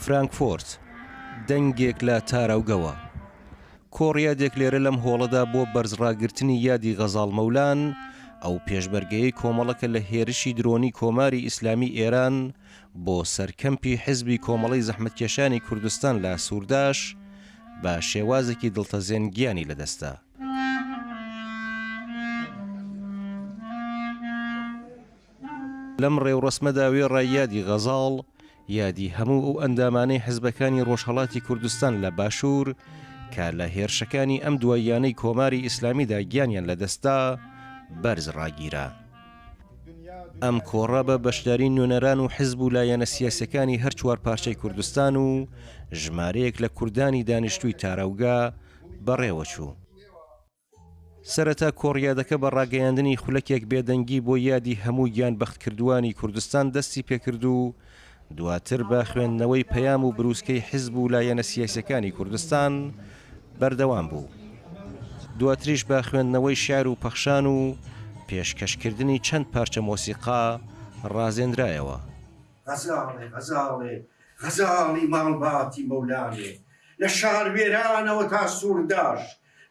فرانکفۆرت، دەنگێک لە تاراوگەوە. کۆڕیادێک لێرە لەم هۆڵەدا بۆ بەرزڕاگرتنی یادی غەزاڵ مەولان، ئەو پێشمەرگەیەی کۆمەڵە کە لە هێرشی درۆنی کۆماری ئیسلامی ئێران بۆ سەر کەمپی حیزبی کۆمەڵەی زەحمەتکێشانی کوردستان لە سوورداش بە شێوازێکی دڵتەزێن گیانی لەدەستدا. لەم ڕێوڕەسمەدا وێڕای یادی غەزاڵ، یادی هەموو ئەو ئەندامانەی حزبەکانی ڕۆژهەڵاتی کوردستان لە باشوور کە لە هێرشەکانی ئەم دواییانەی کۆماری ئیسلامیدا گیانیان لەدەستدا، بەرز ڕاگیرا. ئەم کۆڕە بە بەشداری نوێنەران و حزب و لایەنە سیاسیەکانی هەر چوارپارچەی کوردستان و ژمارەیەک لە کوردانی دانیشتووی تاراوگە بەڕێوەچوو. سەرەتا کۆڕیادەکە بە ڕاگەیاندنی خولەکێک بێدەنگی بۆ یادی هەموو گیانبەختکردووانی کوردستان دەستی پێکرد و دواتر بە خوێندنەوەی پەیام و بروسکەی حزب و لایەنە سیاسیەکانی کوردستان بەردەوام بوو. دواتریش بە خوێندنەوەی شیعر و پەخشان و پێشکەشکردنی چەند پارچە مۆسیقا ڕازێنرایەوە. غەزاڵێ غەزاڵێ غەزاڵی ماڵباتی مەولانێ لە شاروێرانەوە تا سوورداش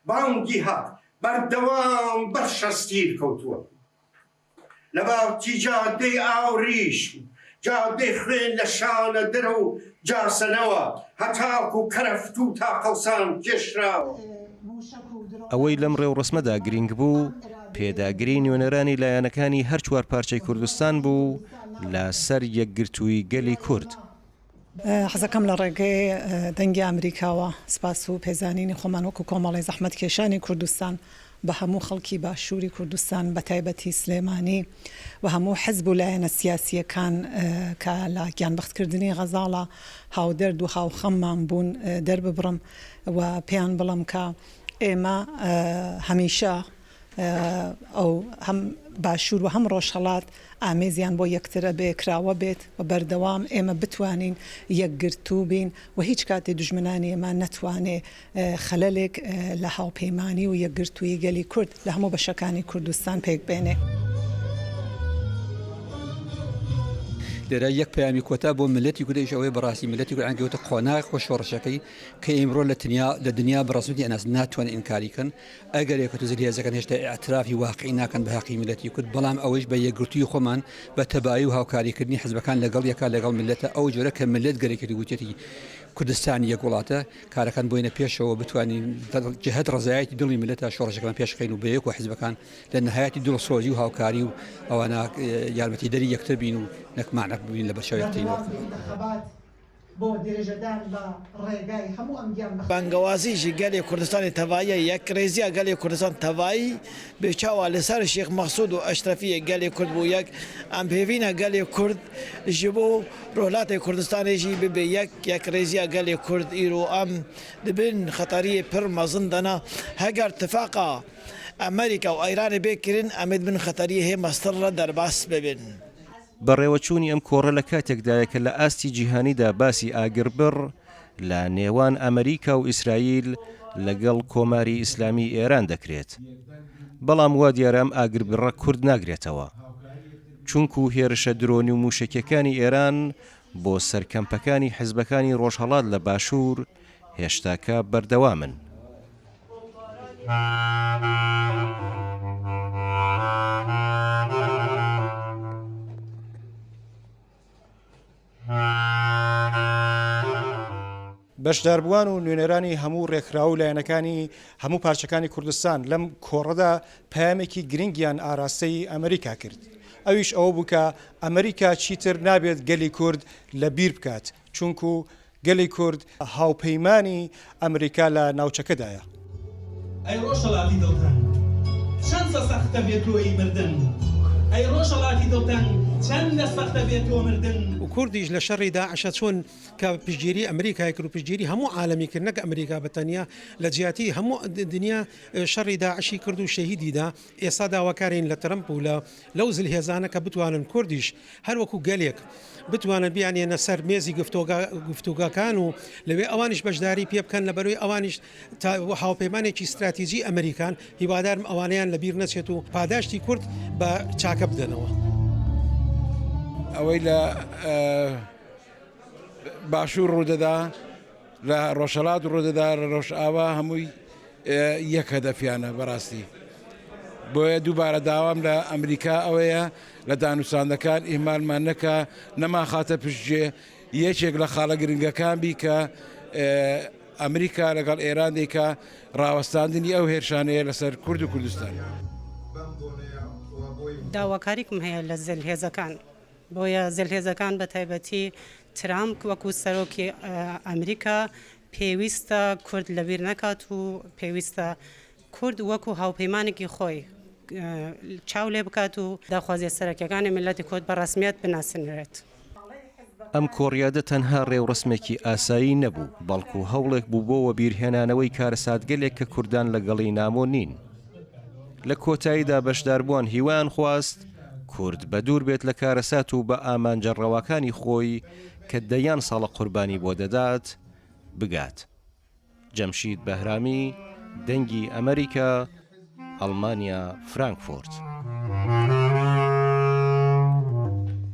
بانگی هەق بەردەوام بەر شەستیر کەوتووە لە باوکی جادەی ئاوریش جادەی خوێن لە شانە دەر و جاسەنەوە هەتاکو کەرەفت و تاقەڵسان کێشراوە. ئەوەی لەم ڕێوڕەسمەدا گرینگ بوو، پێداگری نوێنەرانی لایەنەکانی هەر چوارپارچەی کوردستان بوو لە سەر یەکگرتوویی گەلی کورد. حەزەکەم لە ڕێگەی دەنگی ئامریکاوە سپاس و پێزانینی خۆمان وەکوو کۆمەڵەی زەحمەتکێشانی کوردستان بە هەموو خەڵکی باشووری کوردستان بە تایبەتی سلێمانی و هەموو حزب و لایەنە سیاسییەکان کە لە گیانبەختکردنی غەزاڵە هاودەرد و هاوخەممان بوون دەرببڕم و پێیان بڵێم کە ئێمە هەمیشە ئەو هەم باشوور و هەم ڕۆژهەڵات ئامێزیان بۆ یەکتر ئەبێ کراوە بێت و بەردەوام ئێمە بتوانین یەکگرتوو بین و هیچ کاتێ دوژمنانی ئێمە نەتوانێ خەلەلێک لە هاوپەیمانی و یەکگرتوویی گەلی کورد لە هەموو بەشەکانی کوردستان پێک بێنێ. لێرە یەک پەیامی کۆتا بۆ میللەتی کورد ئەویش ئەوەیە بەڕاستی میللەتی کورد گەوتە قۆناغ خۆ شۆڕشەکەی کە ئیمڕۆ لە تنیا لە دنیا بەڕسمەتی ئەناس ناتوانن ئینکاری کەن ئەگەر یەکەت و زلهێزەکان هێشتا ئیعترافی واقعی ناکەن بە هەقی میللەتی کورد، بەڵام ئەوەیش بە یەکگرتوویی خۆمان، بە تەبایی و هاوکاریکردنی حزبەکان لەگەڵ یەکا لەگەڵ میللەتە ئەو جۆرە کە میللەت گەرەکێتی وتیەتی کوردستان یەک وڵاتە، کارەکان بۆینە پێشەوە بتوانین جەهەت ڕەزایەتی دڵی میللەتە شۆڕشەکەمان پێشخەین و بە یەک و حزبەکان لە نهایەتی دڵسۆزی و هاوکاری و ئەوانە یارمەتیدەری یەکتر بین و نەک مانع ببین لە بەرچاو یەکترینەوە. بۆ درێژەدان بە ڕێگای هەموو ئەم گیان بەختکردووانە. بانگەوازی ژ گەلێ کوردستانێ تەڤاییە یەکڕێزیا گەلێ کوردستان تەڤایی بێ چاوا لە سەر شێخ مەقسود و ئەشرەفیێ گەلێ کورد بوو یەک ئەم هێڤینە گەلێ کورد ژ بۆ ڕۆهلاتێ کوردستانێ ژی ببێ یەک یەکڕێزیا گەلێ کورد ئیرۆ ئەم دبن خەتەریێ پڕ مەزن دەنا هەگەر تفاقا ئەمریکا و ئەیرانێ بێ کرن ئەمێ دبن خەتەریێ هێ مەزتر ڕە دەرباس ببن. بەڕێوەچوونی ئەم کۆڕە لە کاتێکدایە کە لە ئاستی جیهانیدا باسی ئاگربڕ لە نێوان ئەمریکا و ئیسرائیل لەگەڵ کۆماری ئیسلامی ئێران دەکرێت. بەڵام وا دیارە ئەم ئاگربڕە کورد ناگرێتەوە. چونکوو هێرشە درۆنی و مووشەکیەکانی ئێران بۆ سەر کەمپەکانی حزبەکانی ڕۆژهەڵات لە باشوور هێشتاکە بەردەوامن. بەشداربووان و نوێنەرانی هەموو رێکخراو و لایەنەکانی هەموو پارچەکانی کوردستان لەم کۆڕەدا پەیامێکی گرنگیان ئاراستەی ئەمریکا کرد ئەویش ئەوە بوو کە ئەمریکا چیتر نابێت گەلی کورد لە بیر بکات چونکو گەلی کورد هاوپەیمانی ئەمریکا لە ناوچەکەدایە. ئەی ڕۆژهەڵاتی دڵتەنگ چەندە سەختە بێ تۆیی مردن ئەی ڕۆژهەڵاتی دڵتەنگ چەندە سەختە بێ تۆ مردن. کوردیش لە شەڕی داعشە چۆن کە پشتگیری ئەمریکای کرد و پشتگیری هەموو عالەمی کرد نەک ئەمریکا بە تەنیا لە جیاتی هەموو دنیا شەڕی داعشی کرد و شەهیدی دا ئێستا داواکارین لە ترەمپ و لە لەو زلهێزانە کە بتوانن کوردیش هەر وەکو گەلێک بتوانن بیانێنە سەر مێزی گفتوگەکان و لەوێ ئەوانیش بەشداری پێ بکەن لەبەرەوەی ئەوانیش هاوپەیمانێکی ستراتیجی ئەمریکان هیوادارم ئەوانەیان لەبیر نەچێت و پاداشتی کورد بە چاکە بدەنەوە. ئەوەی لە. باشوور ڕوودەدا لە ڕۆژهەڵات ڕوودەدا لە ڕۆژئاوا هەمووی یەک هەدەفیانە بەڕاستی بۆیە دووبارە داوام لە ئەمریکا ئەوەیە لە دانوساندەکان ئیهمالمان نەکا نەمانخاتە پشتگوێ یەکێک لە خاڵە گرنگەکان بی کە ئەمریکا لەگەڵ ئێران دەیکا ڕاوەستاندنی ئەو هێرشانەیە لەسەر کورد و کوردستان. داواکاریکم هەیە لە زلهێزەکان، بۆیە زلهێزەکان بە تایبەتی ترامپ وەکو سەرۆکی ئەمریکا پێویستە کورد لەبیر نەکات و پێویستە کورد وەکو هاوپەیمانێکی خۆی چاو لێ بکات و داخوازیە سەرەکیەکانی میللەتی کورد بە ڕەسمیەت بناسنرێت. ئەم کۆڕیادە تەنها ڕێوڕەسمێکی ئاسایی نەبوو، بەڵکو هەوڵێک بوو بۆ وەبیرهێنانەوەی کارەساتگەلێک کە کوردان لەگەڵی نامۆ نین. لە کۆتاییدا بەشداربووان هیوایان خواست کورد بەدوور بێت لە کارەسات و بە ئامانجە ڕەواکانی خۆی کە دەیان ساڵە قوربانی بۆ دەدات، بگات. جەمشید بەهرامی، دەنگی ئەمەریکا، ئەڵمانیا، فرانکفۆرت.